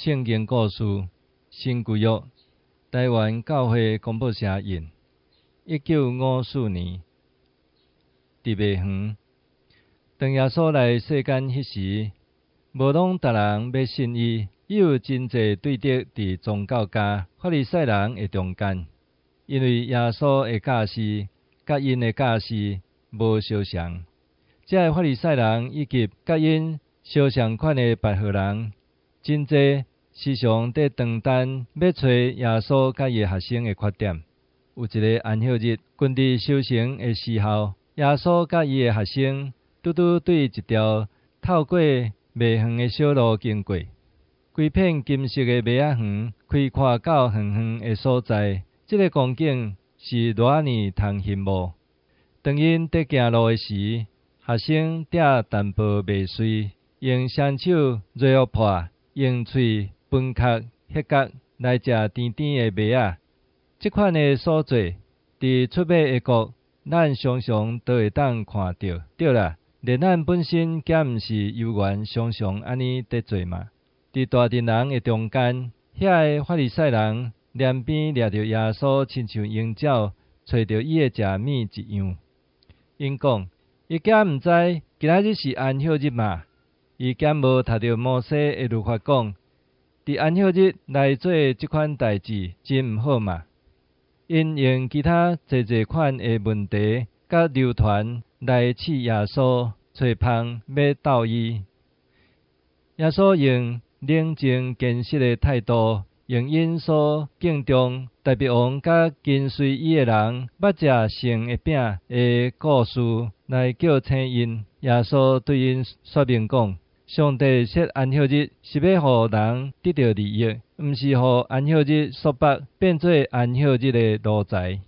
聖經故事，新舊約，臺灣教會公報社印，1954年，佇麥園。當耶穌來世間彼時，無攏逐人欲信伊，伊有真濟對敵佇宗教家、法利賽人的中間，因為耶穌的教示佮𪜶的教示無相像。這个法利賽人以及佮𪜶相像款的別號人，真濟時常佇當單欲揣耶穌佮伊的學生的缺點。有一个安息日，近佇收成的時候，耶穌佮伊的學生拄拄對一條透過麥園的小路經過，規片金色的麥仔園開闊到遠遠的所在。這个光景是偌爾通羨慕。當𪜶佇行路的時，學生摘淡薄麥穗，用雙手揉破，用喙分殼彼角來食甜甜的麥仔。這款的所做，佇出馬的國，咱常常都會當看著。對啦，連咱本身敢毋是猶原常常按呢佇做嘛？佇大陣人的中間，遐个法利賽人躡邊掠著耶穌，親像鷹鳥揣著伊的食物一樣。𪜶講，伊敢毋知今仔日是安息日嘛？伊敢無讀著摩西的律法講，佇安息日來做這款代誌，真毋好嘛？𪜶用其他濟濟款的問題佮流傳來試耶穌，揣芳欲鬥伊。耶穌用冷靜堅實的態度，用𪜶所敬重大衛王佮跟隨伊的人捌食剩的餅的故事來叫醒𪜶。耶穌對𪜶說明講，上帝設安息日是欲予人得著利益，毋是予安息日束縛變做安息日的奴才。